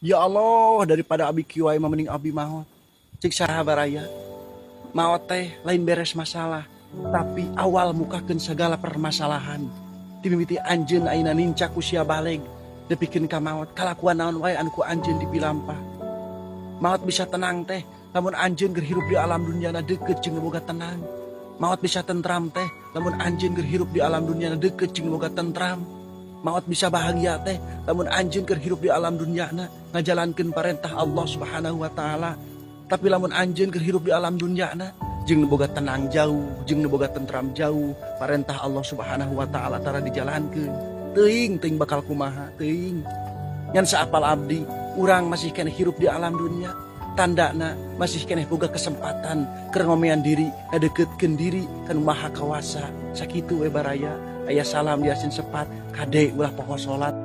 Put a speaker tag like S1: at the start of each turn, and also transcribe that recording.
S1: Ya Allah, daripada abi kieu wae mah mending abi maot. Cik saha, baraya? Maot teh lain beres masalah, tapi awal mukakeun segala permasalahan. Ti mimiti anjeun ayeuna nincak usia balig nepikeun ka maot, kalakuan naon wae anu ku anjeun dipilampah. Maot bisa tenang teh lamun anjeun keur hirup di alam dunia na deukeut jeung boga tenang. Maot bisa tentram teh lamun anjeun keur hirup di alam dunia na deukeut jeung boga tentram. Maot bisa bahagia teh lamun anjeun keur hirup di alam dunia na ngajalankeun perintah Allah Subhanahu wa Taala. Tapi lamun anjeun keur hirup di alam dunia na jeung nu boga tenang jauh, jeung nu boga tentram jauh, perintah Allah Subhanahu wa Taala tara dijalankeun. Teuing teuing bakal kumaha, teuing. Ngan saapal abdi, urang masih keneh hirup di alam dunia. Tandana masih keneh boga kesempatan keur ngomean diri, ngadeukeutkeun diri ka Nu Maha Kawasa. Sakitu we, baraya. Aya salam diasin sepat, kade ulah poho salat.